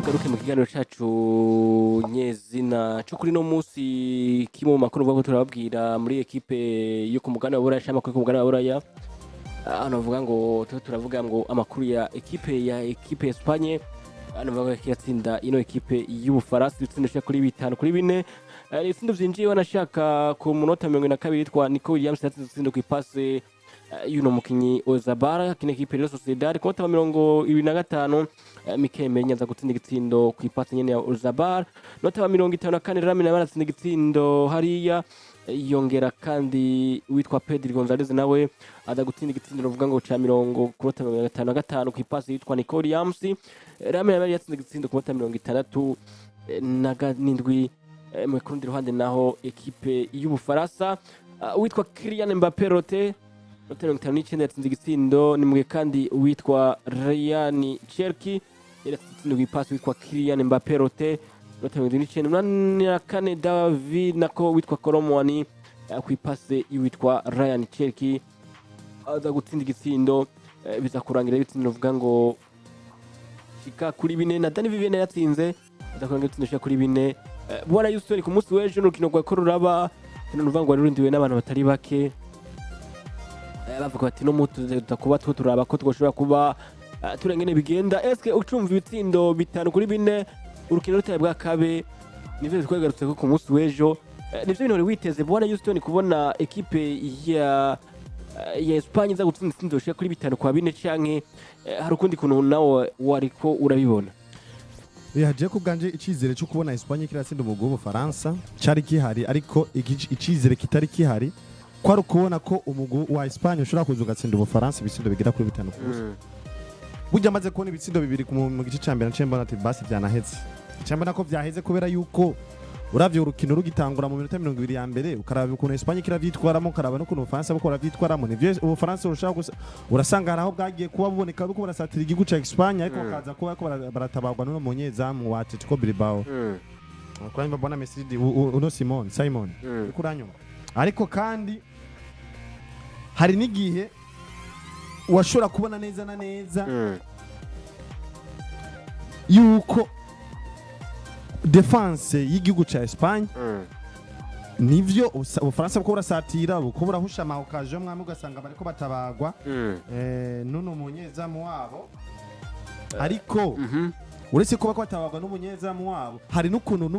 Tugaruke mu kiganiro cacu nyezina cyo kuri no munsi. Kimwe mu makuru bavuga ko turababwira muri ekipe yo ku mugabane wa Buraya cyangwa amakuru yo ku mugabane wa Buraya, hano bavuga ngo tuba turavuga ngo amakuru ya ekipe ya Espagne. Hano bavuga ko yatsinda ino ekipe y'Ubufaransa ibitsindo bishika kuri 5-4. Ibitsindo vyinjiye wanashaka ku munota 42 yitwa Nico Williams yatsinze igitsindo ku ipase y'uno mukinyi Ozabara kino ekipe Real Sociedad. Ku munota wa 25, Mikel Merino aza gutsinda igitsindo ku ipasi nyene ya Ozabara. Nota wa 54, Lamine Yamal atsinda igitsindo hariya. Yongera kandi witwa Pedri Gonzalez nawe aza gutsinda igitsindo ruvuga ngo ca mirongo ku munota 55 ku ipasi yitwa Nico Williams. Lamine Yamal yatsinze igitsindo ku munota mirongo itandatu na n'indwi. Mu kurundi ruhande naho, ekipe y'Ubufaransa, witwa Kylian Mbappé Rote nota 59 yatsinze igitsindo. Ni mugihe kandi uwitwa Ryan Cherki yari yatsinze igitsindo ku ipasi witwa Kylian Mbappé Rote nota 79. 84, David nako witwa Kolo Muani, ku ipase y'uwitwa Ryan Cherki aza gutsinda igitsindo. Biza kurangira ibitsindo bivuga ngo shika kuri 4 na Dani Vivien yatsinze, aza kurangira ibitsindo shika kuri 4. Bwana Houston, ku munsi w'ejo n'urukino rwa ko ruraba kino ruvuga ngo rurindiwe n'abantu batari bake. Bavuga bati no mutuza kuba two turaba ko twoshobora kuba turengene bigenda. Eske ucumva ibitsindo 5-4 urukino rutari bwakabe, nivyo twagarutse ko ku munsi w'ejo, nivyo bintu wari witeze, bwana Houston, kubona ekipe ya Espagne iza gutsinda itsindo bishika kuri 5-4, canke hari ukundi kuntu nawe wariko urabibona? Yaje ku bwanje, icizere cyo kubona Espagne kiratsinda umugwi w'Ubufaransa cari gihari, ariko icizere kitari gihari kwari ukubona ko umugwi wa Espagne ushobora kuza ugatsinda Ubufaransa ibitsindo bigera kuri 5-0. Burya amaze kubona ibitsindo bibiri mu gice ca mbere, naciye mbona ati basi vyanaheze. Naciye mbona ko vyaheze kubera yuko uravye urukino rugitangura mu minota 20 ya mbere, ukaraba ukuntu Espagne kiravyitwaramo, ukaraba n'ukuntu Ubufaransa buko buravyitwaramo, nivyo Ubufaransa burushaho gusa urasanga hari aho bwagiye kuba buboneka buko burasatira igihugu ca Espagne, ariko bakaza kuba bariko baratabarwa n'uno munyezamu wa Atletico Bilbao. Kuranyumva mbona Messi uno Simon uriko uranyumva? Ariko kandi hari n'igihe washobora kubona neza na neza yuko défense y'igihugu ca Espagne, nivyo Ubufaransa buko burasatira, buko burahusha ama occasion mwamwe, ugasanga bariko batabagwa n'uno munyezamu wabo. Ariko uretse kuba ko batabagwa n'umunyezamu wabo, hari n'ukuntu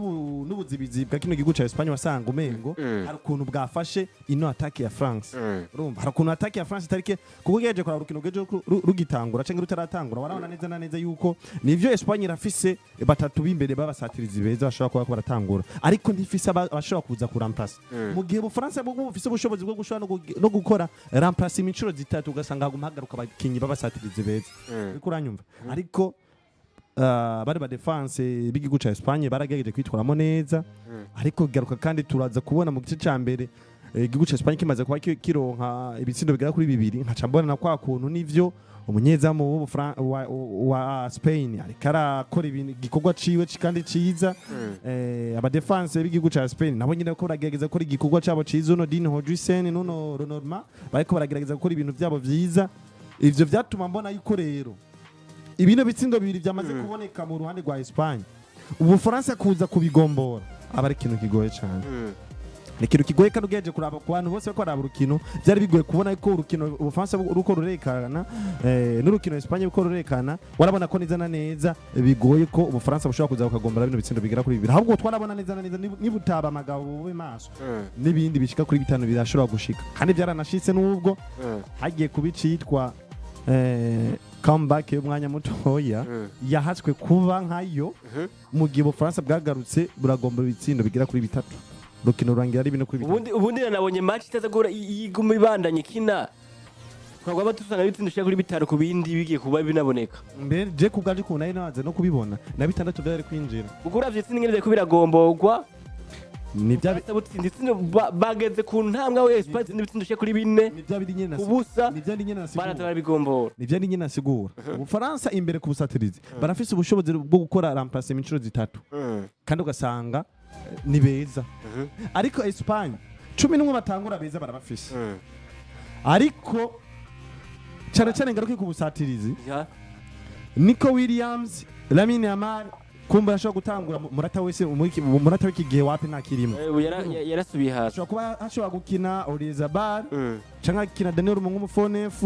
n'ubuzibizi bwa kino gihugu ca Espagne wasanga umengo hari ukuntu bwafashe ino attaque ya France. Urumva hari ukuntu attaque ya France itarike, kuko ugejeje kuraba urukino rw'ejo rugitangura canke rutaratangura, warabona neza na neza yuko nivyo Espagne irafise batatu b'imbere b'abasatirizi beza bashobora kuba bariko baratangura, ariko ntifise abashobora kuza kuramplasa, mu gihe Ubufaransa bwo bufise ubushobozi bwo gushobora no gukora remplace inshuro zitatu, ugasanga haguma hagaruka abakinyi b'abasatirizi beza. Uriko uranyumva? Ariko bari ba défense b'igihugu ca Espagne baragerageje kwitwaramo neza. Ariko garuka kandi turaza kubona mu gice ca mbere, igihugu ca Espagne kimaze kuba kironka ibitsindo bigera kuri bibiri, nkaca mbona na kwa kuntu nivyo umunyezamu wa Spain ariko arakora ibintu igikorwa ciwe kandi ciza. Aba défense b'igihugu ca Spain nabo nyine ko baragerageza gukora igikorwa cabo ciza, uno Dean Huijsen n'uno Le Normand bariko baragerageza gukora ibintu vyabo vyiza. Ivyo vyatuma mbona yuko rero ibino bitsindo bibiri vyamaze kuboneka mu ruhande rwa Espagne, Ubufaransa kuza kubigombora aba ari ikintu kigoye cyane. Ni ikintu kigoye, kandi ugejeje kuraba ku bantu bose bariko baraba urukino, byari bigoye kubona ko urukino Ubufaransa ruko rurekana n'urukino Espagne ruko rurekana. Warabona ko neza na neza bigoye ko Ubufaransa bushobora kuza bukagombora bino bitsindo bigera kuri bibiri. Ahubwo twarabona neza na neza nibutaba amagabo bube maso, n'ibindi bishika kuri bitanu birashobora gushika, kandi byaranashitse n'ubwo hagiye kuba icitwa comeback y'umwanya mutoya yahatswe kuba nkayo, mu gihe Ubufaransa bwagarutse buragombora ibitsindo bigera kuri bitatu, urukino rurangira ari 4-3. Ubundi nabonye match itaza guhora iguma ibandanye ikina, twagwa dusanga ibitsindo bishika kuri bitanu ku bindi bigiye kuba binaboneka. Mbere je ku bwanje ukuntu nari nabaze no kubibona, na bitandatu byari kwinjira. Kuko uravye itsinda ingene biriko biragomborwa, ni bya Ubufaransa butsinda itsindo, bageze ku ntambwe aho Espagne itsinda ibitsindo bishika kuri bine ni bya biri nyene ku busa, ni bya nyene nasigura. Baraza barabigombora. Ni bya nyene nasigura, Ubufaransa imbere ku busatirizi barafise ubushobozi bwo gukora remplacement inshuro zitatu, kandi ugasanga ni beza. Ariko Espagne 11 batangura beza barabafise, ariko cyane cyane ngaruke ku busatirizi, Nico Williams, Lamine Yamal. Kumba ashobora gutangura Morata wese Morata w'iki gihe wapi ntakirimo. Yarasubiye hasi. Ashobora kuba ashobora gukina Oyarzabal canke agakina Daniel Olmo nk'umu faux neuf,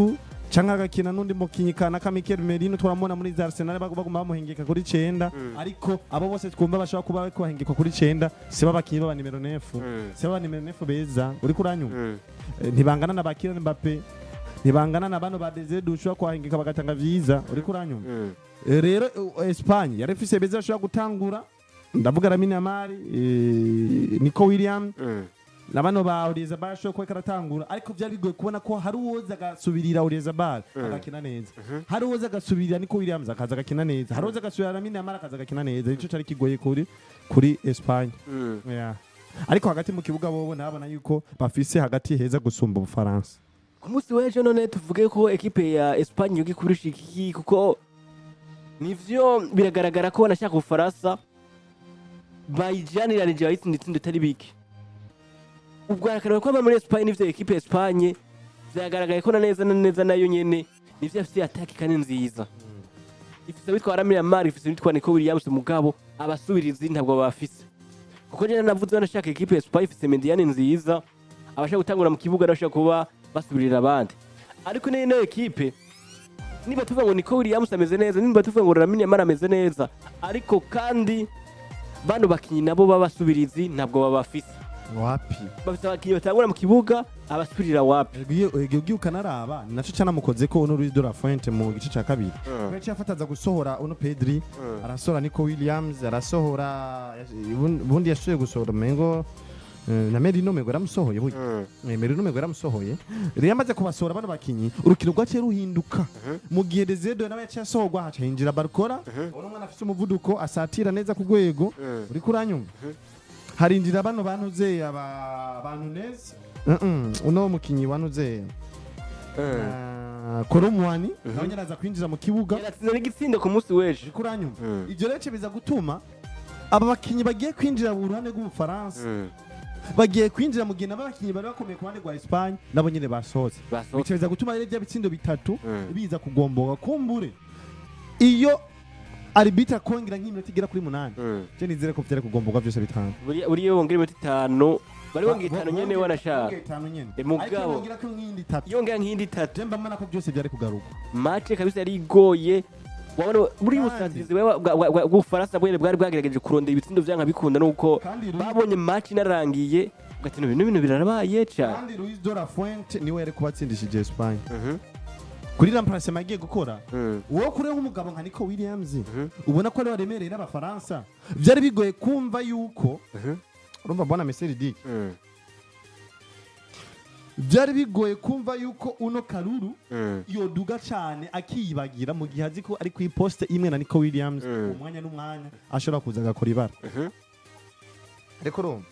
canke agakina n'undi mukinyi kanaka Mikel Merino turamubona muri za Arsenal baguma bamuhengeka kuri 9. Ariko abo bose twumva bashobora kuba bariko bahengekwa kuri 9 si babakinyi baba nimero 9, si baba nimero 9 beza, uriko uranyumva? Ntibangana na ba Kylian Mbappe, ntibangana na bano ba Desire dushobora kuhahengeka bagatanga vyiza, uriko uranyumva? Rero Espagne yari ifise beza bashobora gutangura, ndavuga Lamine Yamal, Nico Williams na bano ba Oyarzabal ashobora kuba karatangura, ariko byari bigoye kubona ko hari uwoza agasubirira Oyarzabal agakina neza, hari uwoza agasubirira Nico Williams akaza agakina neza, hari uwoza agasubirira Lamine Yamal akaza agakina neza. Nico cari kigoye kuri Espagne. Yeah. Ariko hagati mu kibuga bobo nabona yuko bafise hagati heza gusumba Ubufaransa. Ku munsi w'ejo none tuvuge ko ekipe ya Espagne yogi kurusha iki? Kuko nivyo biragaragara ko banashaka Ubufaransa bayijaniranije, bayitsinda itsinda itari bike. Ubwo harakareba ko aba muri Espagne, nivyo ekipe ya Espagne vyagaragaye ko na neza na neza nayo nyene nivyo afise attaque kandi nziza, ifise abitwa Lamine Yamal, ifise abitwa Nico Williams, mugabo abasubirizi ntabwo bafise. Kuko njye navuze banashaka ekipe ya Espagne ifise médiane nziza, abashaka gutangura mu kibuga n'abashaka kuba basubirira abandi. Ariko niyo ekipe, niba tuvuga ngo Nico Williams ameze neza, niba tuvuga ngo Lamine Yamal ameze neza, ariko kandi bano bakinyi nabo b'abasubirizi ntabwo babafise. Wapi. Bafise abakinyi batangura mu kibuga, abasubirira wapi. Ugiye ukanaraba ni naco canamukoze ko uno Luis de la Fuente mu gice ca kabiri yaciye afataza gusohora uno Pedri, arasohora Nico Williams, arasohora ubundi yashoboye gusohora mengo na Merino, mengo yaramusohoye burya. Merino mengo yaramusohoye. Rero yamaze kubasohora bano bakinyi, urukino rwaciye ruhinduka mu gihe Desire nawe yaciye asohorwa, haca hinjira Barcola, uno mwana afise umuvuduko, asatira neza ku rwego, uriko uranyumva? Harinjira bano bantuze aba bantu neza. Uno mukinyi wanuze Kolo Muani nawe nyene aza kwinjira mu kibuga. Yaratsinze n'igitsindo ku munsi w'ejo. Uriko uranyumva? Ivyo rero biza gutuma aba bakinyi bagiye kwinjira mu ruhande rw'Ubufaransa bagiye kwinjira mu gihe nabo abakinyi bari bakomeye ku ruhande rwa Espagne nabo nyene basohotse. Basohotse. Bica biza gutuma rero bya bitsindo bitatu biza kugomboka. Kumbure iyo arbitre akongera nk'iminota igera kuri 8, je nizere ko vyari kugomboka vyose bitanu. Buriya bongera iminota 5, bari bongera 5 nyene wanashaka. Bongera 5 nyene. Mugabo. Ariko bongera ko nk'iyindi 3. Yongera nk'indi 3. Je mba mbona ko byose byari kugaruka. Match kabisa yari igoye. Wabona buri busatirizi bw'Ubufaransa bwene bwari bwagerageje kurondera ibitsindo vyanka bikunda, nuko Kandi babonye match inarangiye ugatina ibintu birarabaye cyane. Kandi Luis de la Fuente niwe yari kubatsindishije Espagne kuri remplacement agiye gukora. Uwo kure nk'umugabo nka Nico Williams ubona ko ari waremereye n'Abafaransa, byari bigoye kumva yuko urumva mbona Messi Dick, byari bigoye kumva yuko uno Kalulu yoduga cyane akiyibagira mu gihe azi ko ari ku iposte imwe na Nico Williams, umwanya n'umwanya ashobora kuza agakora ibara. Ariko urumva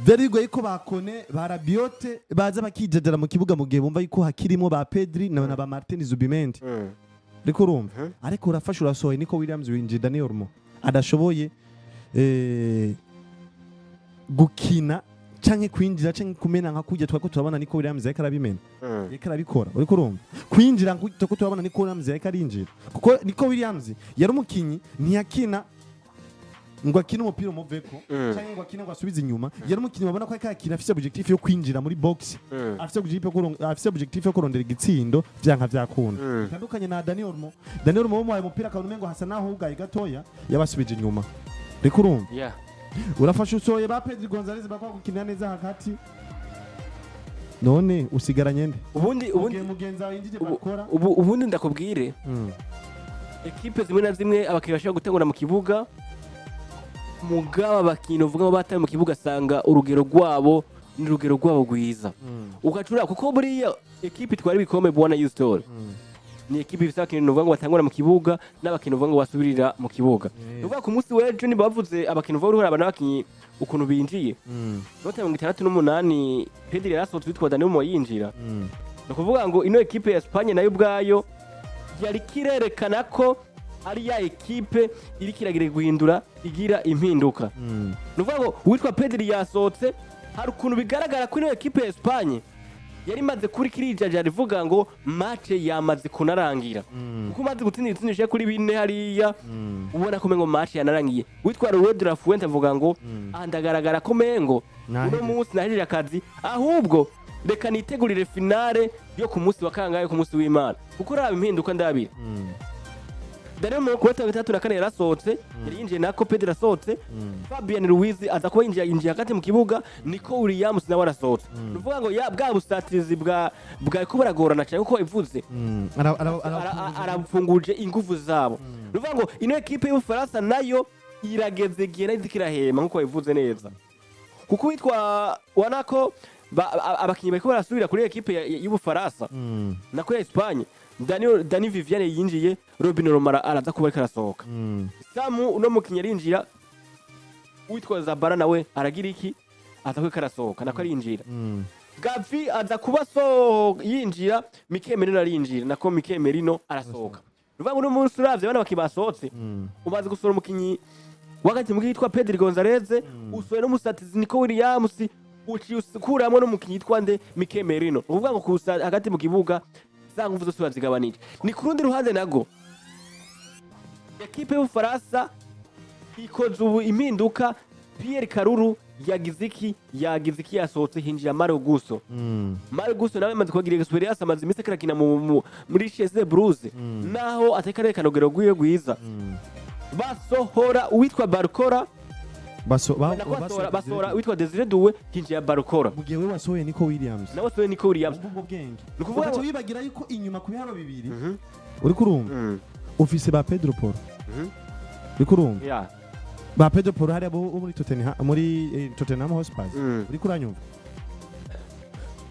byari bigoye ko bakone ba Rabiot baza bakijejera mu kibuga mu gihe bumva yuko hakirimo ba Pedri na ba Martin Zubimendi. Ariko urumva, ariko urafashe urasohoye Nico Williams, winjiye Dani Olmo adashoboye gukina canke kwinjira canke kumena nka kurya twako turabona Nico Williams yariko arabimena, yariko arabikora. Uriko urumva kwinjira nka twako turabona Nico Williams yariko arinjira, kuko Nico Williams yari umukinyi ntiyakina ngo akine umupira umuveko canke ngo akine ngo asubize inyuma. Yari umukinyi wabona ko ariko arakina afise objectif yo kwinjira muri box, afise objectif yo kurondera igitsindo vyanka vyakunda, bitandukanye na Dani Olmo. Dani Olmo bamuhaye umupira akabona umengo hasa naho hugaye gatoya, yabasubije inyuma. Reka urumva, urafashe usohoye ba Pedri Gonzalez bakwa gukinira neza hagati, none usigaranye nde? Ubundi Mugihe mugenzi wawe yinjije bakora. Ubundi ndakubwire, ekipe zimwe na zimwe abakinnyi bashobora gutangura mu kibuga, mugabo abakinnyi uvuga ngo bataye mu kibuga asanga urugero rwabo ni urugero rwabo rwiza ugacura, kuko buriya ekipe itwara ibikombe, bwana Yustor, ni ekipe ifite abakinnyi uvuga ngo batangura mu kibuga n'abakinnyi uvuga ngo basubirira mu kibuga. Ni ukuvuga ku munsi w'ejo niba bavuze abakinnyi uvuga uruhara n'abakinnyi ukuntu binjiye, nota 68 Pedri yarasohotse, witwa Dani Olmo yinjira. Ni ukuvuga ngo ino ekipe ya Espagne nayo ubwayo yari kirerekana ko ari ya ekipe iriko iragira guhindura, igira impinduka. Ni ukuvuga ngo uwitwa Pedri yasohotse, hari ukuntu bigaragara ko ino ekipe ya Espagne Yari imaze kuri kirijaja rivuga ngo match yamaze kunarangira, kuko umaze gutsinda ibitsindo bishika kuri 4 hariya, ubona ko mengo match yanarangiye. Witwa Luis de la Fuente avuga ngo: "Ah, ndagaragara ko mengo uno Nahejeje. munsi nahejeje akazi, ahubwo reka nitegurire finale yo ku munsi wa kangahe, ku munsi w'Imana." Kuko uraba impinduka ndabira, Daniel Mo kuwa 64 yarasohotse, yari yinjiye, nako Pedro asohotse, Fabian Ruiz aza kuba yinjiye hagati mu kibuga, Nico Williams nawe arasohotse. Ni ukuvuga ngo ya bwa busatirizi bwa ko buragorana cyane, kuko ivuze arafunguje ingufu zabo. Ni ukuvuga ngo ino ekipe y'Ubufaransa nayo irageze igihe nayo iriko irahema, nkuko wabivuze neza, kuko witwa wanako abakinyi bariko barasubira kuri ekipe y'Ubufaransa, nako ya Espagne. Daniel Dani Viviane yinjiye, Robin Romara araza kuba ariko arasohoka, Samu uno mukinyi arinjira, witwa Zabara nawe aragira iki, aza kuba arasohoka, nako arinjira. Gavi aza kuba so yinjira, Mikel Merino arinjira, nako Mikel Merino arasohoka. Ruvuga ngo uno munsi uravye bana bakinyi basohotse, umaze gusohora umukinyi wagati mu yitwa Pedri Gonzalez, usohoye n'umusatizi Nico Williams, uciye ukuramwo n'umukinyi yitwa nde, Mikel Merino. Ni ukuvuga ngo kusa hagati mu kibuga za nguvu zose bazigabanije. Ni ku rundi ruhande nago ekipe y'Ubufaransa ikoze ubu impinduka. Pierre Kalulu yagize iki, yasohotse, hinjira Mario Gusto. Mario Gusto nawe amaze kugira experience, amaze iminsi ariko arakina muri Chelsea Blues, naho ateka arerekana urugero rwiwe rwiza. Basohora uwitwa Barcola, nako basohora uwitwa Desire Doué, hinjira Barcola. Mu gihe we wasohoye Nico Williams. Nawe wasohoye Nico Williams. Ubwo bwenge Ni ukuvuga ugaca wibagira yuko inyuma ku biharo bibiri, uriko urumva, ufise ba Pedro Porro, uriko urumva, ba Pedro Porro hariya bo muri Tottenham, muri Tottenham Hotspur. Uriko uranyumva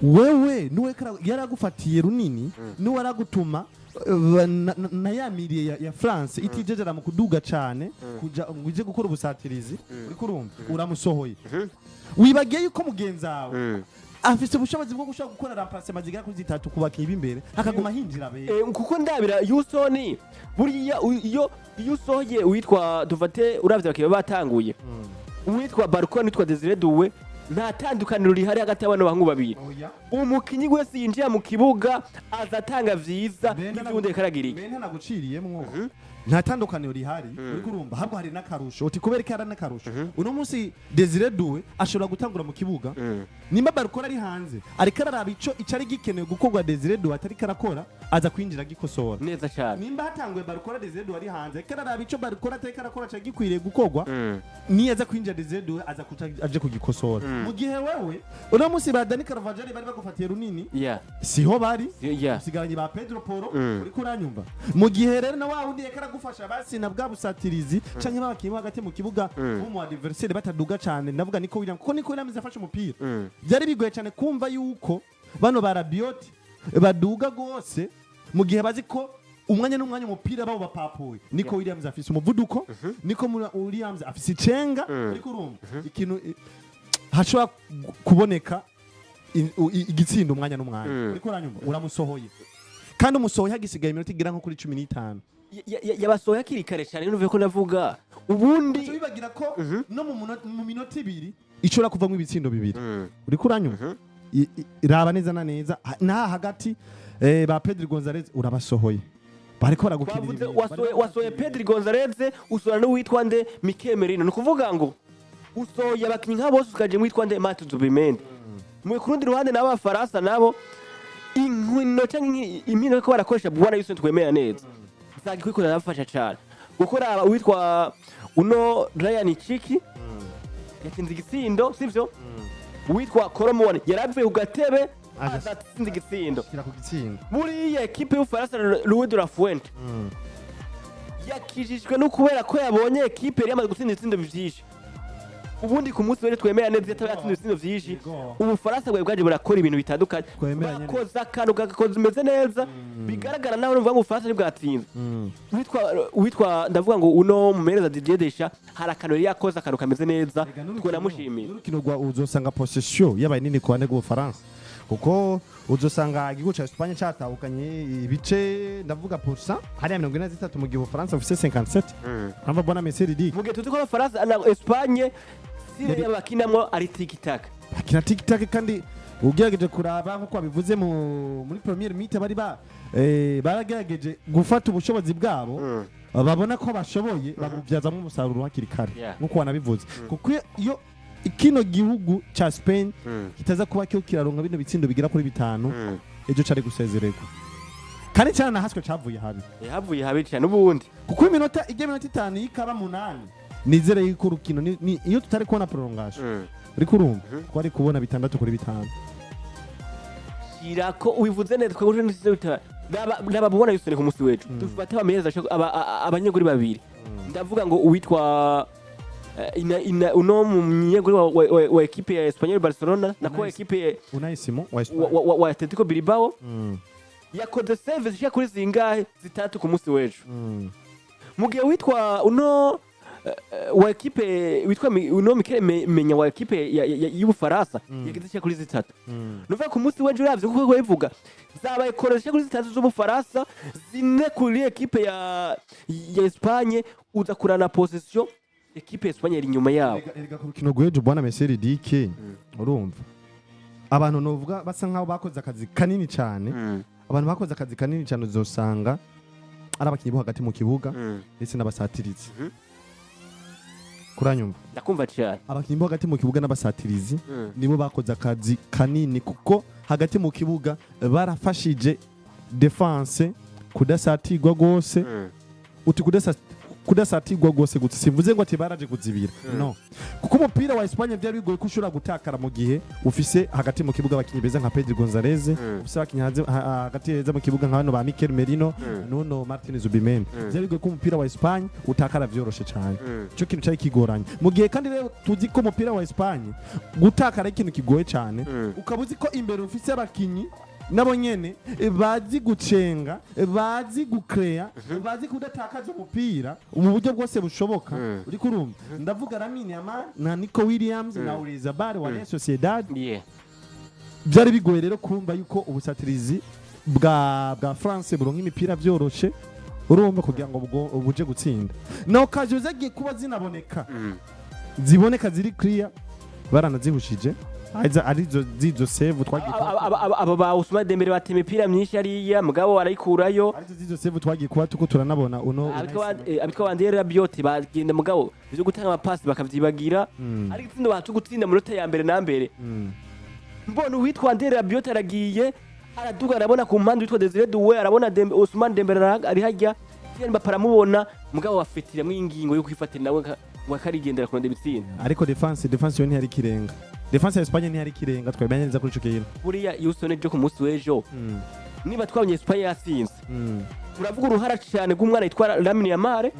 wewe, nuwe yaragufatiye runini, nuwe aragutuma na ya milieu ya France itijejera mu kuduga cane kuja ngo ije gukora ubusatirizi. Uriko urumva, uramusohoye, wibagiye yuko mugenzi wawe afise ubushobozi bwo gushobora gukora remplacement zigera kuri 3 ku bakinyi b'imbere, hakaguma hinjira beza. Kuko ndabira Yusoni buriya iyo usohoye uwitwa, dufate uravye abakinyi batanguye, uwitwa Barcola n'uwitwa Desire Doué, nta tandukaniro rihari hagati y'abana bahungu babiri. Oya. Umukinyi wese yinjira mu kibuga aza atanga vyiza nk'ivyundi yariko aragira iki. Bene naguciriyemwo, nta tandukaniro rihari, uriko urumva, ahubwo hari n'akarusho. Uti kubera ko hari n'akarusho, uno munsi Desire Doué ashobora gutangura mu kibuga nimba Barcola ari hanze, ariko araraba ico icari gikenewe gukorwa Desire Doué atariko arakora, aza kwinjira agikosora. Neza cane. Nimba hatanguye Barcola, Desire Doué ari hanze, ariko araraba ico Barcola atariko arakora cari gikwiriye gukorwa, niyo aza kwinjira Desire Doué aza kuca aje kugikosora. Mu gihe wewe uno munsi ba Dani Carvajal bari bagufatiye runini, siho bari, usigaranye ba Pedro Porro. Uriko uranyumva? Mu gihe rero na wa wundi yariko aragufasha basina bwa busatirizi canke babakinyi bo hagati mu kibuga bo mu adversaire bataduga cane, ndavuga Nico Williams, kuko Nico Williams yafashe umupira, byari bigoye cane kumva yuko bano ba Rabiot baduga gose, mu gihe bazi ko umwanya n'umwanya umupira babo bapapuye. Nico Williams afise umuvuduko, Nico Williams afise icenga. Uriko urumva ikintu hashobora kuboneka igitsindo umwanya n'umwanya. Uriko uranyumva? Uramusohoye, kandi umusohoye hagisigaye iminota igera nko kuri 15. Yabasohoye hakiri kare cyane, nuvuye ko navuga ubundi. Uca wibagira ko no mu minota 2 ishobora kuvamo ibitsindo bibiri. Uriko uranyumva? Raba neza na neza naha hagati, ba Pedri Gonzalez urabasohoye, bariko baragukinira Twavuze ibintu. wasohoye Pedri Gonzalez, usohora n'uwitwa nde, Mikel Merino. Ni ukuvuga ngo usohoye abakinyi nka bose, ukaje witwa nde, Martin Zubimendi. Mu ku rundi ruhande nabo Abafaransa nabo inkino canke impino ko barakoresha, bwana Yusuf, twemera neza zagikwiye arabafasha cyane, kuko raba uwitwa uno Ryan Chiki yatsinze igitsindo, sivyo? Uwitwa Kolo Muani yaravuye ku gatebe Aja- atsinze igitsindo. Shira ku gitsindo. Buriya ekipe y'Ubufaransa, Louis de la Fuente yakijijwe no kubera ko yabonye ekipe yari yamaze gutsinda ibitsindo vyinshi. Ubundi ku munsi w'ejo, twemera neza, yataba yatsinze ibitsindo vyinshi, Ubufaransa bwari bwaje burakora ibintu bitandukanye. Twemeranye neza. Bakoze akantu gagakoze umeze neza, bigaragara nawe numva ngo Ubufaransa ntibwatsinze. Witwa ndavuga ngo uno mumereza Didier Deschamps hari akantu yari yakoze, akantu kameze neza, twanamushimiye. N'urukino rwa uzosanga possession yabaye nini ku ruhande rw'Ubufaransa, kuko uzosanga igihugu ca Espagne catahukanye ibice, ndavuga pourcent hariya 43, mu gihe Ubufaransa bufise 57. Urumva bona Messi Riddick. Mu gihe tuzi ko Abafaransa na Espagne style Yari- y'abakinamwo ari tiki taka. Bakina tiki taka, kandi Ugerageje kuraba nkuko babivuze muri première mi-temps, bari ba baragerageje gufata ubushobozi bwabo, babona ko bashoboye, babubyazamo umusaruro hakiri kare, nkuko wanabivuze, kuko iyo kino gihugu ca Spain kitaza kuba cyo kiraronka bino bitsindo bigera kuri 5, ejo cari gusezererwa, kandi cyane nahaswe cavuye habi. Havuye habi cyane ubundi. Kuko iminota ijya minota 5 y'ikaba 8, nizere yuko urukino iyo tutari kubona prolongation, uriko urumva, twari kubona 6-6. Shirako ubivuze neza, twebwe nisize nababona yusone ku munsi w'ejo. Dufate abamenyereza abanyeguri babiri, ndavuga ngo uwitwa uno munyeguri wa ekipe ya Espanyol Barcelona nako Unai ekipe Unai Simon wa wa, Espagne. wa Atletico Bilbao yakoze save zishika kuri zingahe? 3 ku munsi w'ejo. Mu gihe witwa uno wa ekipe witwa uno Mikel Menya wa ekipe y'Ubufaransa yagize zishika kuri 3. Nuvuga ku munsi w'ejo, uravye kuko bivuga zabaye kore zishika kuri 3 z'Ubufaransa, 4 kuri ekipe ya Espagne. Uza kurana possession, ekipe ya Espagne iri inyuma yabo. Erega ku rukino rw'ejo, bwana Messi Dike, urumva abantu novuga basa nkaho bakoze akazi kanini cyane. Abantu bakoze akazi kanini cyane uzosanga ari abakinnyi bo hagati mu kibuga ndetse n'abasatirizi. Kuranyumva? Ndakumva cyane. Abakinnyi bo hagati mu kibuga n'abasatirizi nibo bakoze akazi kanini, kuko hagati mu kibuga barafashije défense kudasatirwa rwose. Uti kudasatirwa rwose gutse? Simvuze ngo ati baraje kuzibira, no, kuko umupira wa Espagne byari bigoye ko ushobora gutakara mu gihe ufise hagati mu kibuga abakinnyi beza nka Pedri Gonzalez, ufise abakinnyi hagati heza mu kibuga nka bano ba Mikel Merino, nuno Martin Zubimendi. Byari bigoye ko umupira wa Espagne utakara vyoroshe cyane. Ico kintu cyari kigoranye. Mu gihe kandi rero tuzi ko umupira wa Espagne gutakara ari ikintu kigoye cyane, ukaba uzi ko imbere ufise abakinyi nabo nyene bazi gucenga, bazi gucrea, bazi kudatakaza umupira mu buryo bwose bushoboka. Uriko urumva, ndavuga Lamine Yamal na Nico Williams na Oyarzabal wa Real Sociedad. Byari bigoye rero kumva yuko ubusatirizi bwa France buronka imipira vyoroshe, urumva, kugira ngo buje gutsinda. Na occasion zagiye kuba zinaboneka, ziboneka ziri clear, baranazihushije, arizo zizo save twagiye kuba Aba ba Ousmane Dembele batema imipira myinshi hariya, mugabo barayikurayo. Arizo zizo save twagiye kuba tuko turanabona uno Abitwa ba Andrea Rabiot bagenda, mugabo ivyo gutanga amapasi bakavyibagira. Ariko itsinda bacu gutsinda mu minota ya mbere na mbere, mbona uwitwa Andrea Rabiot aragiye araduga, arabona ku mpande witwa Desire Doué, arabona Ousmane Dembele ari harya, Kylian Mbappe aramubona, mugabo bafitiramwo ingingo yo kwifatira nawe ngo akarigendera kurondera ibitsinda. Ariko défense yo ntiyari ikirenga, défense ya Espagne ntiyari ikirenga, twemenya neza kuri ico kintu. Buriya Houston ejo, ku munsi w'ejo, niba twabonye Espagne yatsinze, turavuga uruhara cyane rw'umwana yitwa Lamine Yamal,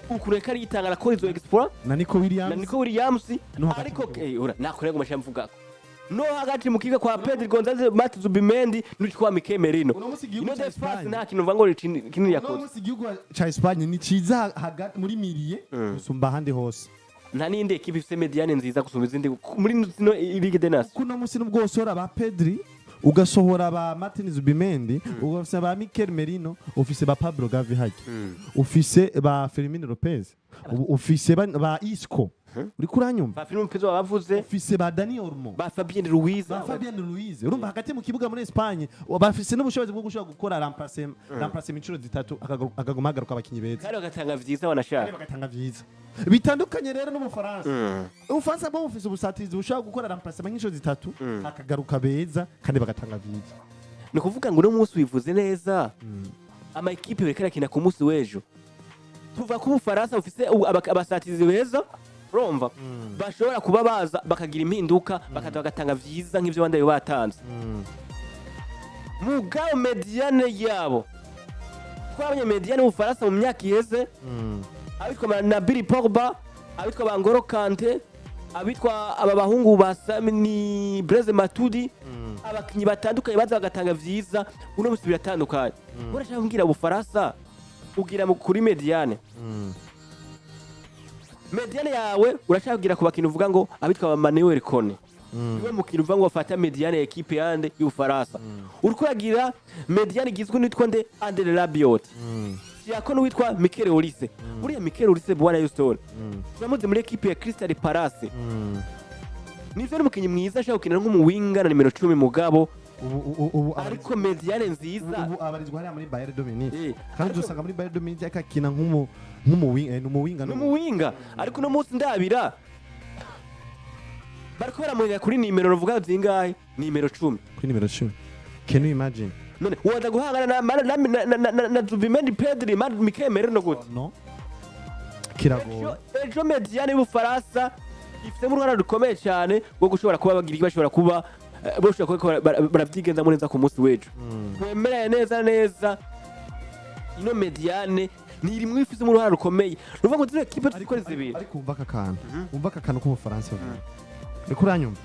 ukuntu yariko aritanga, arakora izo exploit. Na Nico Williams. Na Nico Williams. No hagati Ariko mu kibuga. ura nakorera ngo mashya no hagati mu kibuga kwa Pedri Gonzalez, Martin Zubimendi n'uwitwa Mikel Merino. Uno munsi igihugu Ino ca défense Espagne nta kintu mvuga ngo kinini uno yakoze. munsi igihugu ca Espagne ni ciza hagati muri milieu gusumba ahandi hose. Nta n'indi ekipe ifise médiane nziza gusumba izindi muri zino Ligue des Nations. Kuno munsi nubwo usohora ba Pedri, ugasohora ba Martin Zubimendi, ugafise ba Mikel Merino, ufise ba Pablo Gavi harya, ufise ba Fermin Lopez, ufise ba Isco, uriko uranyumva? Ba Fermin Lopez bavuze. Ufise ba Dani Olmo. Ba Fabien Ruiz. Ba Fabian Ruiz. Urumva, hagati mu kibuga muri Espagne bafise n'ubushobozi bwo gushobora gukora remplacement inshuro 3, akaguma hagaruka abakinyi beza. Kandi bagatanga vyiza wanashaka. Kandi bagatanga vyiza. Bitandukanye rero n'Ubufaransa. Ubufaransa bwo bufise ubusatirizi bushobora gukora remplacement nk'inshuro 3, hakagaruka beza kandi bagatanga vyiza. Ni ukuvuga ngo uno munsi wivuze neza, ama ekipe bariko arakina ku munsi w'ejo, tuvuga ko Ubufaransa bufise abasatirizi beza, urumva, bashobora kuba baza bakagira impinduka, bakaza bagatanga vyiza nk'ivyo abandi bari batanze. Mugabo médiane yabo, twabonye médiane y'Ubufaransa mu myaka iheze, abitwa Nabil Pogba, abitwa ba Ngolo Kante, abitwa aba bahungu ba Sami ni Blaise Matuidi, abakinyi batandukanye baza bagatanga vyiza. Uno musi biratandukanye. Urashaka kumbwira Ubufaransa ugira kuri médiane, médiane yawe urashaka kugira ku bakinyi uvuga ngo abitwa ba Manuel Kone, niwe mukino uvuga ngo bafata médiane ya ekipe yande y'Ubufaransa. Uriko uragira médiane igizwe n'uwitwa nde? Andre Rabiot, Siyako n'uwitwa Mikel Olise. Buriya Mikel Olise, bwana Houston, turamuzi muri ekipe ya Crystal Palace. Nivyo, n'umukinyi mwiza ashobora gukina nk'umuwinga na nimero 10, mugabo Ubu ariko médiane nziza. Ubu abarizwa hariya muri Bayern de Munich. Kandi usanga muri Bayern de Munich ariko akina nk'umuwinga, n'umuwinga. N'umuwinga, ariko uno munsi ndabira bariko baramuhinga kuri nimero ruvuga zingahe? Nimero 10. Kuri nimero 10, can you imagine? None woza guhangana na Zubimendi, Pedri, Mikel Merino gute? No, kiragoye. Ejo médiane y'Ubufaransa ifitemo uruhara rukomeye cyane rwo gushobora kuba bagira, bashobora kuba bashobora kuba baravyigenzamo neza ku munsi w'ejo. Twemeranye neza neza, ino médiane ni rimwe ifisemo uruhara rukomeye, ruvuga ngo zino ekipe zikora zibiri. Ariko umva aka kantu k'Ubufaransa vuba, uriko uranyumva?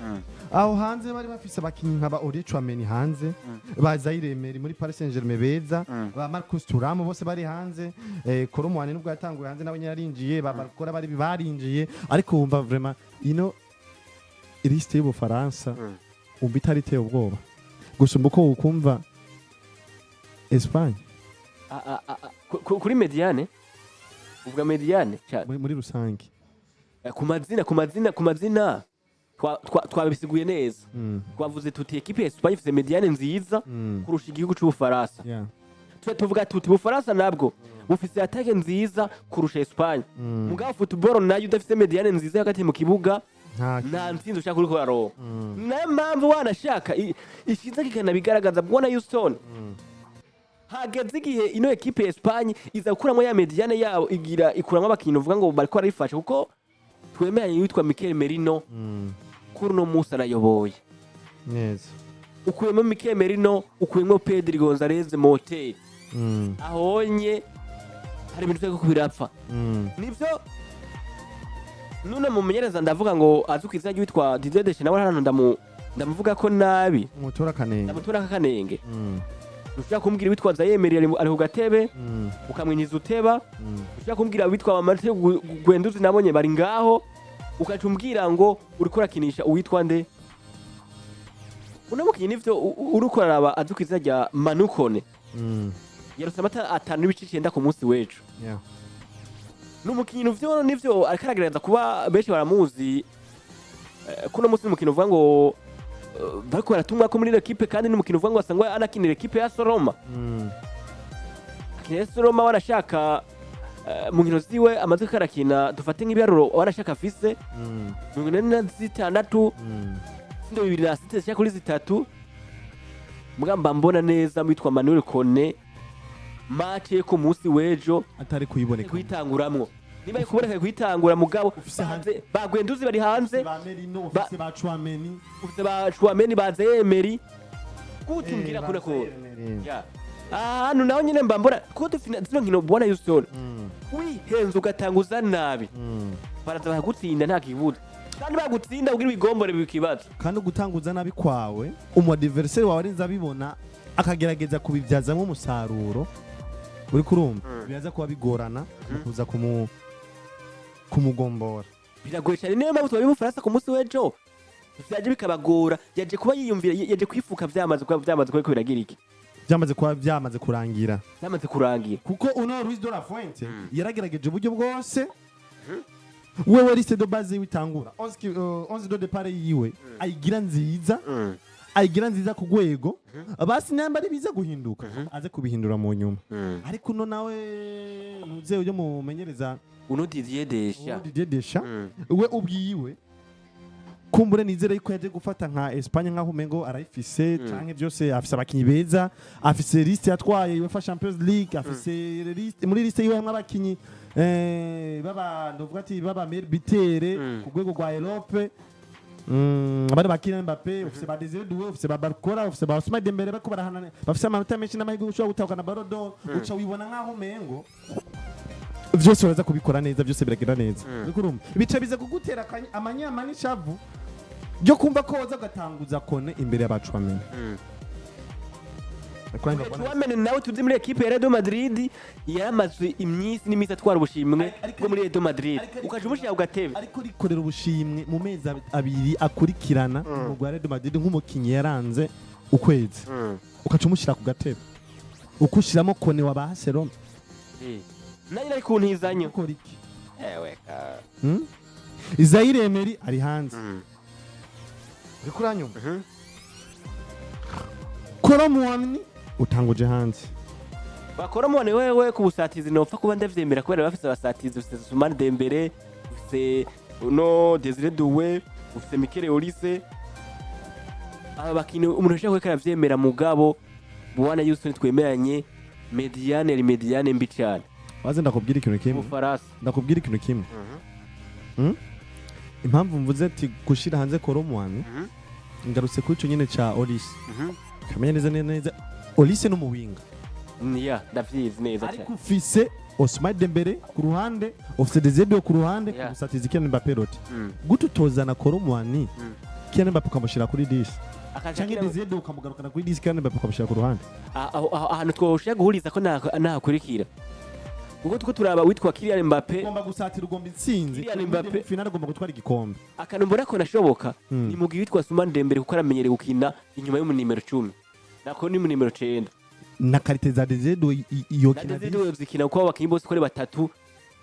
Aho hanze bari bafise abakinyi nka ba Aurelien Tchouameni hanze, ba Zaire Emery muri Paris Saint-Germain beza, ba Marcus Thuram, bose bari hanze. Kolo Muani nubwo yatanguye hanze, nawe yarinjiye, ba Barcola bari barinjiye, ariko wumva vraiment ino liste y'Ubufaransa umva itari iteye ubwoba gusumba uko ukumva Espagne. Kuri médiane, uvuga médiane cyane? Muri rusange. Ku mazina twabisiguye neza. Twavuze tuti ekipe ya Espagne ifise médiane nziza kurusha igihugu c'Ubufaransa. Twe tuvuga tuti Ubufaransa nabwo bufise attaque nziza kurusha Espagne. Mugabo football nayo, udafise médiane nziza hagati mu kibuga, nta nta ntsinzi ushaka uriko uraronka. Nayo mpamvu wanashaka ishize kikanabigaragaza, bwana Houston, hageze igihe ino ekipe ya Espagne iza gukuramo ya médiane yabo, igira ikuramwo abakinyi uvuga ngo bariko barayifasha, kuko twemeranye yitwa Mikel Merino kuri uno munsi arayoboye. Neza. Ukuyemo Mikel Merino, ukuyemo Pedri Gonzalez Motel, ahonye hari ibintu vyariko birapfa. Nivyo, none mumenyereza ndavuga ngo azi ku izina ry'uwitwa Didier Deschamps, nawe hano ndamuvuga ko nabi. Umutora akanenge. Ndamutora kakanenge. Ushobora kumbwira witwa Zaire ari ku gatebe, ukamwinjiza uteba. Ushobora kumbwira witwa Martin Guendouzi, nabonye bari ngaho, ukaca umbwira ngo uriko urakinisha uwitwa nde? Uno mukinyi nivyo uriko uraraba azi ku izina rya Manu Kone, yarose amata 5.9 ku munsi w'ejo. Ni umukinyi nivyo ariko aragerageza kuba benshi baramuzi. Kuno munsi ni umukino uvuga ngo bariko baratumwa ko muri ino ekipe, kandi ni umukino uvuga ngo asangwa anakinira ekipe ya Roma. Akinira AS Roma, wanashaka mu nkino ziwe amaze karakina, dufate nk'ibiharuro wanashaka afise 46, tsindo 2 na site zishika kuri 3. Mugamba mbona neza witwa Manuel Kone, match ye ku munsi w'ejo atari kuyiboneka. Kuyitanguramwo, niba ari kuboneka kuyitangura, mugabo Ufise ba Guendouzi bari hanze, ba Merino, ufise ba Tchouameni, ufise ba Tchouameni, ba Emery, kutumbwira kuna ko ya ahantu naho nyine mba mbona ko dufina zino nkino, bwana Houston, wihenze ugatanguza nabi, baraza bakagutsinda nta kibuza, kandi bagutsinda ugira ibigombore bikibazo. Kandi ugutanguza nabi kwawe, umu adversaire wawe arinze abibona akagerageza kubibyazamo umusaruro, uri kurumva biraza kuba bigorana mu kuza kumugombora. Biragoye cyane. Niyo mpamvu tubabye Ubufaransa ku munsi w'ejo vyaje bikabagora, yaje kuba yiyumvira, yaje kwifuka vyamaze kuba biragira iki? Byamaze kuba byamaze kurangira. Vyamaze kurangira. Kuko uno Luis de la Fuente yaragerageje uburyo bwose. Wewe liste de base yiwe itangura 11 de départ yiwe ayigira nziza, ayigira nziza ku rwego basi namba ari biza guhinduka, aze kubihindura mu nyuma. Ariko uno nawe ntuze ujye mumenyereza. Uno Didier Deschamps. Didier Deschamps we ubwiwe, kumbure nizere yuko yaje gufata nka Espagne nkaho umengo arayifise canke byose, afise abakinyi beza, afise liste yatwaye UEFA Champions League, afise liste, muri liste yiwe hamwe abakinyi baba ndovuga ati baba meilleur buteur ku rwego rwa Europe, abandi ba Kylian Mbappé, ufise ba Désiré Doué, ufise ba Barcola, ufise ba Ousmane Dembélé, bariko barahana, bafise amanota menshi n'amahirwe yo gushobora gutahukana Ballon d'Or. Uca wibona nkaho umengo vyose uraza kubikora neza, byose biragenda neza. Uriko urumva bica biza kugutera amanyama n'ishavu ryo kumva ko woza ugatanguza Kone imbere y'abacwamene. Tchouameni nawe tuzi muri ekipe ya Real Madrid, yaramaze iminsi n'iminsi atwara ubushimwe bwo muri Real Madrid, ukaja umushira ku gatebe. Ariko rikorera ubushimwe mu mezi 2 akurikirana mu rwa Real Madrid nk'umukinyi yaranze ukwezi, ukaca umushyira ku gatebe, ukushyiramo Kone wa Barcelona. Nayo ari ku ntizanyo. Ukora iki? Ewe ka. Zaire Emery ari hanze. Uriko uranyumva? Kolo Muani utanguje hanze. Bakora mubone wewe ku busatizi, nopfa kuba ndavyemera kubera bafise abasatizi. Ufise Ousmane Dembele, ufise no Desire Doué, ufise Mikel Olise. Aba bakinyi umuntu ashaka ko aravyemera, mugabo bwana Yusuf, twemeranye, médiane ari médiane mbi cane. Waze ndakubwira ikintu kimwe. Ubufaransa. Ndakubwira ikintu kimwe. Impamvu mvuze ati gushira hanze Kolo Muani, ngarutse kuri ico nyene ca Olise. Kamenya neza neza, Olise no mu winga. Ya, ndavyizi neza Ariko cyane. ufise Ousmane Dembele ku ruhande, ufise Desire Doué ku ruhande, kumusatiza Kylian Mbappé roti. Gute utozana Kolo Muani, Kylian Mbappé ukamushira kuri 10, Akaja canke Desire Doué ukamugarukana kuri 10, Kylian Mbappé ukamushira ku ruhande? Ahantu twoshobora guhuriza ko nahakurikira, kuko tuko turaba witwa Kylian Mbappe. Ugomba gusatira, ugomba intsinzi. Kylian Mbappé. Finale ugomba gutwara igikombe. Akantu mbona ko nashoboka ni mu gihe witwa Ousmane Dembele, kuko aramenyereye gukina inyuma y'umu nimero 10, nako ni mu nimero 9. Na qualité za Desire Doué Na yokina. Desire Doué zikina, kuko abakinyi bose uko ari batatu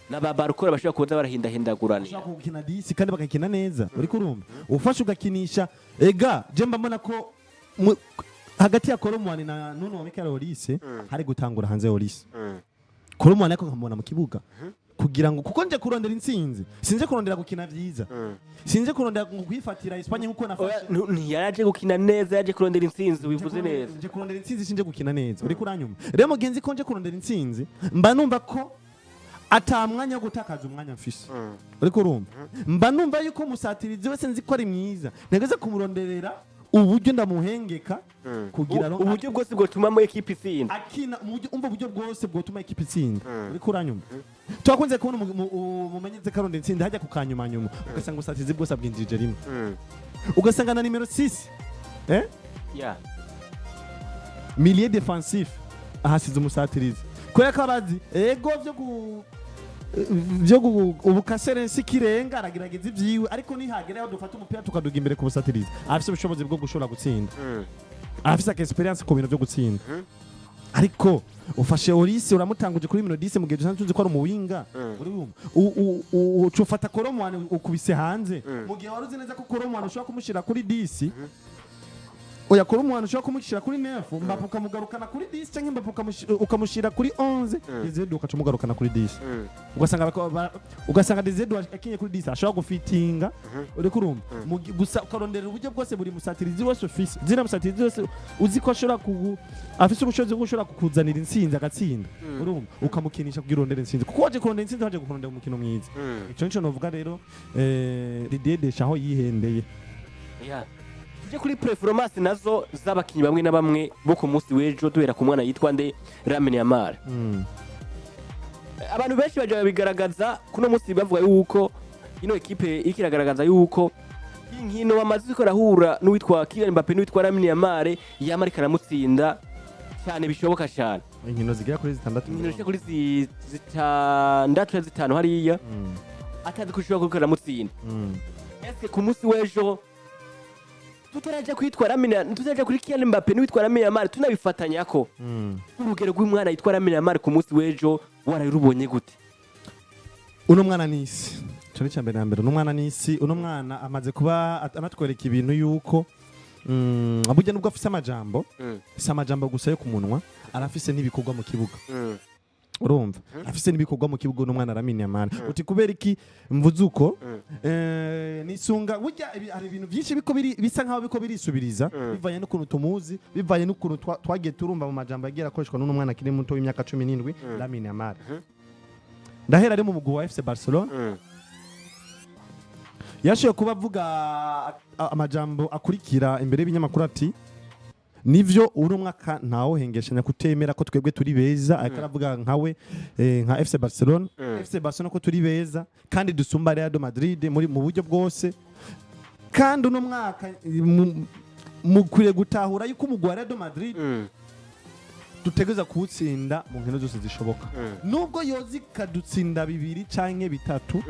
na ba Barcola bashobora kuza barahindahindagurana. Ushaka gukina 10 kandi bagakina neza. Uriko urumva, ufashe ugakinisha ega je mba mbona ko hagati ya Kolo Muani na Nuno wa Michael Olise hari gutangura hanze Olise, Kolo Muani ariko nkamubona mu kibuga, kugira ngo kuko nje kurondera intsinzi, sinje kurondera gukina vyiza, sinje kurondera ngo kwifatira Espagne nkuko Oya, nafashe. Ntiyaraje gukina neza, yaje kurondera intsinzi, wivuze neza. Nje kurondera intsinzi, sinje gukina neza. Uriko uranyumva rero mugenzi, ko nje kurondera intsinzi, mba numva ko ata mwanya wo gutakaza umwanya mfise. Uriko urumva, mba numva yuko umusatirizi wese nzi ko ari mwiza, ntegeze kumuronderera uburyo ndamuhengeka kugira ngo Uburyo bwose bwotuma mu ekipe itsinda. Akina mu buryo, umva, uburyo bwose bwotuma ekipe itsinda. Uriko uranyumva, twakunze kubona umumenyereza karondera intsinzi hajya ku kanyuma nyuma, ugasanga ubusatirizi bwose abwinjirije rimwe, ugasanga na nimero 6, eh milieu défensif ahasize umusatirizi, kubera ko abazi ego vyo ubukaserensi kirenga aragerageza ivyiwe, ariko nihagera aho dufata umupira tukaduga imbere ku busatirizi, afise ubushobozi bwo gushobora gutsinda, afise aka expérience ku bintu vyo gutsinda. Ariko ufashe Olise uramutanguje kuri nimero 10 mu gihe dusanzwe tuzi ko ari umuwinga. Urumva, uca ufata Kolo Muani ukubise hanze, mu gihe wari uzi neza ko Kolo Muani ushobora kumushira kuri 10. Oya, Kolo Muani ushobora kumushyira kuri 9, Mbappe ukamugarukana kuri 10, cyangwa Mbappe ukamushyira kuri 11, Desire Doué ukaca umugarukana kuri 10. Ugasanga ugasanga Desire Doué akinye kuri 10 ashobora gufitinga. Uriko urumva, gusa ukarondera uburyo bwose buri musatirizi wese ufise, zina musatirizi wese uzi ko ashobora kugu afise ubushobozi bwo gushobora kukuzanira intsinzi agatsinda, urumva, ukamukinisha kugira urondere intsinzi, kuko waje kurondera intsinzi, waje kurondera umukino mwiza. Ico nico novuga rero, Didier Deschamps aho yihendeye. Yeah. Tuje kuri performance nazo z'abakinyi bamwe na bamwe bo ku munsi w'ejo, duhera ku mwana yitwa nde, Lamine Yamal. Abantu benshi baje babigaragaza kuno munsi, bavuga yuko ino ekipe iriko iragaragaza yuko inkino bamaze ko arahura n'uwitwa Kylian Mbappe n'uwitwa Lamine Yamal, Yamal ariko aramutsinda cyane bishoboka cyane. Inkino zigera kuri zitandatu. Inkino zishika kuri zitandatu canke zitanu hariya, atazi ko ushobora kuriko aramutsinda. Eske ku munsi w'ejo, tutaraja kwitwa Lamine, tutaraja kuri Kylian Mbappe n'uwitwa Lamine Yamal, tunabifatanyako, urugero rw'umwana yitwa Lamine Yamal ku munsi w'ejo wararubonye gute? Uno mwana ni isi, ico ni mbere na mbere. Uno mwana ni isi. Uno mwana amaze kuba anatwereka ibintu yuko burya nubwo afise amajambo, si amajambo gusa yo ku munwa, arafise n'ibikorwa mu kibuga. Urumva, afise n'ibikorwa mu kibuga uno mwana Lamine Yamal. Uti kubera iki mvuze uko? Nisunga burya hari ibintu byinshi biko biri bisa nkaho biko birisubiriza, bivanye n'ukuntu tumuzi, bivanye n'ukuntu twagiye turumva mu majambo yagiye akoreshwa n'uno mwana akiri muto w'imyaka 17, Lamine Yamal. Ndahera ari mu mugwi wa FC Barcelona, yashoboye kuba avuga amajambo akurikira imbere y'ibinyamakuru, ati: "Nivyo, uno mwaka ntawohengeshanya kutemera ko twebwe turi beza." Ariko aravuga nkawe, nka FC Barcelona, FC Barcelona, ko turi beza kandi dusumba Real Madrid muri mu buryo bwose, kandi uno mwaka mukwiriye gutahura yuko umugwi wa Real Madrid dutegereza kuwutsinda mu nkino zose zishoboka, nubwo yoza ikadutsinda bibiri canke bitatu,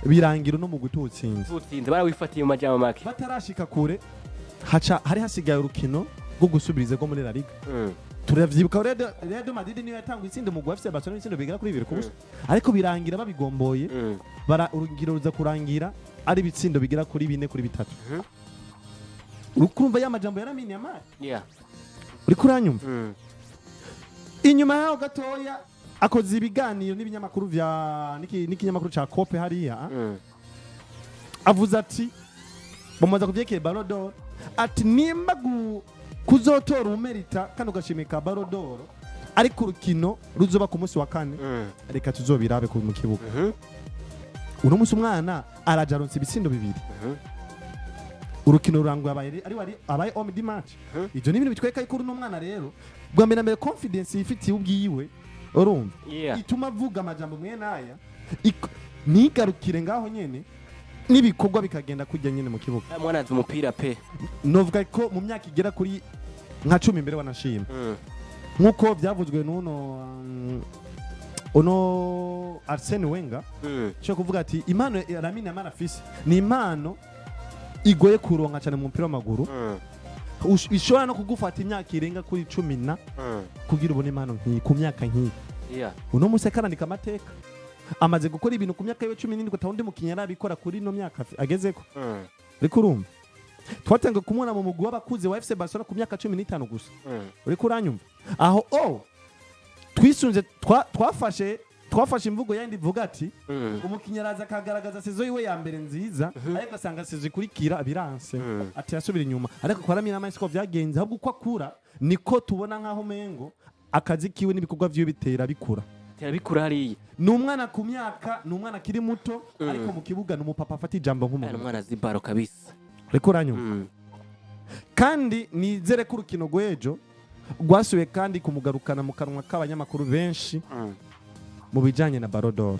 birangira uno mugwi tuwutsinze. Tuwutsinze, barawifatiye mu majambo make. Batarashika kure, haca hari hasigaye urukino rwo gusubiriza rwo muri La Liga. Turavyibuka, Real de Madrid niyo yatanguye itsinda umugwi wa FC Barcelona ibitsindo bigera kuri 2-0, ariko birangira babigomboye. Bara urugiro ruza kurangira ari ibitsindo bigera kuri 4-3. Uri kumva ya majambo ya Lamine Yamal? Yeah. Uriko uranyumva? Inyuma yaho gatoya akoze ibiganiro n'ibinyamakuru vya n'ikinyamakuru ca Cope hariya. Avuze ati, bamubaza kuvyerekeye Ballon d'Or, ati nimba kuzotora umerita kandi ugashimika Ballon d'Or, ariko urukino ruzoba ku munsi wa kane, reka tuzobirabe mu kibuga. Uno munsi umwana araja aronsa ibitsindo bibiri, urukino ruranguye, abaye ari abaye homme du match. Ivyo ni ibintu bitwereka yuko uno mwana rero, bwa mbere na mbere, confidence yifitiye ubwiwe, urumva, ituma avuga amajambo mwene aya, ntigarukire ngaho nyene, n'ibikorwa bikagenda kujya nyene mu kibuga. Ah, mwana azi umupira pe. Novuga ko mu myaka igera kuri nka 10 imbere wanashima, nk'uko byavuzwe n'uno uno Arsene Wenger, cyo kuvuga ati impano ya Lamine Yamal afise ni impano igoye kuronka cyane mu mupira w'amaguru, ishobora no kugufata imyaka irenga kuri 10 na kugira ubone impano nk'iyi ku myaka nk'iyi. Uno munsi akarandika amateka, amaze gukora ibintu ku myaka yiwe 17 atawundi mukinnyi arabikora kuri ino myaka agezeko. Uriko urumva, twatangiye kumubona mu mugwi w'abakuze wa FC Barcelona ku myaka 15 gusa. Uriko uranyumva aho? O twisunze twafashe imvugo yandi ivuga ati umukinnyi araza akagaragaza saison yiwe ya mbere nziza, ariko asanga saison ikurikira biranse, ati yasubira inyuma. Ariko kwa Lamine Yamal siko vyagenze, ahubwo uko akura niko tubona nkaho umengo akazi kiwe n'ibikorwa vyiwe bitera bikura. Tera bikura hariya. Ni umwana ku myaka, ni umwana akiri muto, ariko mu kibuga ni umupapa afata ijambo Ari nk'umuntu. umwana azi ballon kabisa. Ariko uranyumva? Kandi nizere ko urukino rw'ejo rwasubiye kandi kumugarukana mu kanwa k'abanyamakuru benshi mu bijanye na Ballon d'Or.